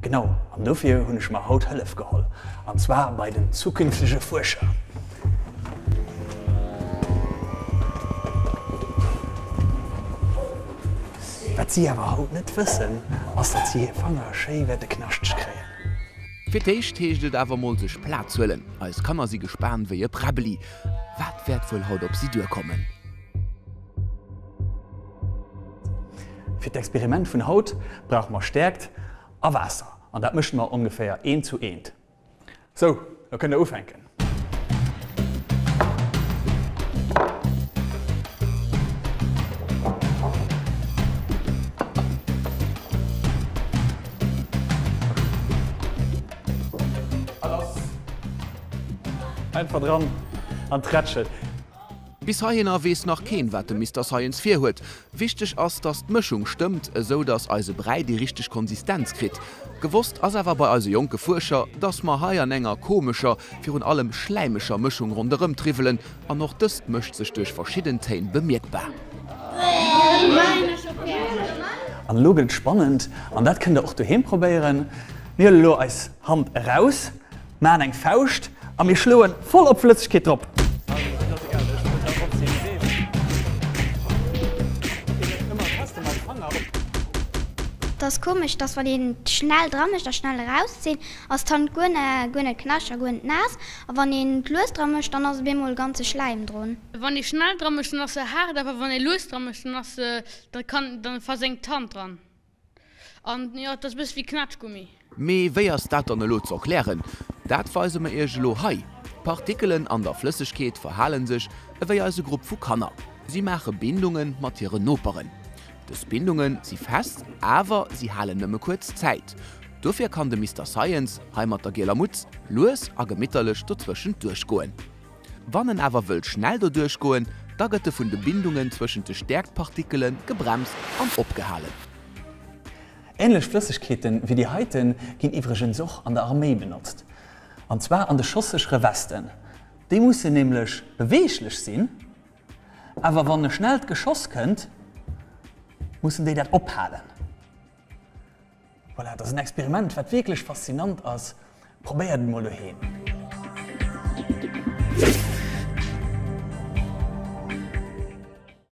Genau, an dofir hunn ech mer haut Hëllef geholl, an zwar bei den zukünftege Fuerscher. Wat si awer haut net wëssen, ass datt si hir Fanger schéi wäerte knaschteg kréien. Fir d'éischt heescht et awer mol sech Plaz huelen. Eis Kanner si gespaant wéi e Präbbeli. Wat wäert wuel haut op si duerkommen? Fir d'Experiment vun haut brauche mer Stäerkt a Waasser an dat mësche mer ongeféier eent zu eent. Sou, lo kënnt der ufänken. A lass! Einfach dran an d'Rätschel. Bis heihinner weess nach keen, wat de Mister Science virhuet. Wichteg ass, dass d'Mëschung stëmmt, esou dass eise Bräi déi richteg Konsistenz kritt. Gewosst ass awer bei eise jonke Fuerscher, dass mer hei an enger komescher, virun allem schläimeger Mëschung ronderëm triwwelen, an och dëst mécht sech duerch verschidden Téin bemierkbar. An elo gëtt et spannend, an dat kënnt der och doheem probéieren. Mir huelen elo eis Hand eraus. Maan eng Fauscht a mir schloen voll op Flëssegkeet drop. Et ass komesch dass wann een schnell dra mecht a schnell eraus zinn ass d'Hand guer guer net knascht a guer net naass a wann een et lues dra mecht dann ass op eemol ganze Schläim drun. Wann ee schnell dra mecht dann ass se haart awer wann ee lues dra mecht dann ass se dann kann dann versenkt d'Hand dran. An jo, et ass e bësse wéi Knätschgummi. Mee wéi ass dat dann elo ze erklären? Dat weise mer iech elo hei. D'Partikelen an der Flëssegkeet verhale sech ewéi eise Grupp vu Kanner. Si maache Bindunge mat hiren Noperen. Dës Bindunge si fest, awer si halen nëmme kuerz Zäit. Dofir kann de Mister Science, hei mat der gieler Mutz, lues a gemitterlech dozwëschent duerchgoen. Wann en awer wëll schnell doduerch goen, da gëtt e vun de Bindungen zwëschent de Stäerktpartikele gebremst an opgehalen. Änlech Flëssegkeeten wéi déi heiten ginn iwwregens och an der Arméi benotzt, an zwar an de schosséchere Westen. Déi mussen nämlech beweeglech sinn, awer wann e schnellt Geschoss kënnt, mussen déi dat ophalen. Voilà, et ass en Experiment wat wierklech faszinant ass. Probéiert et mol doheem.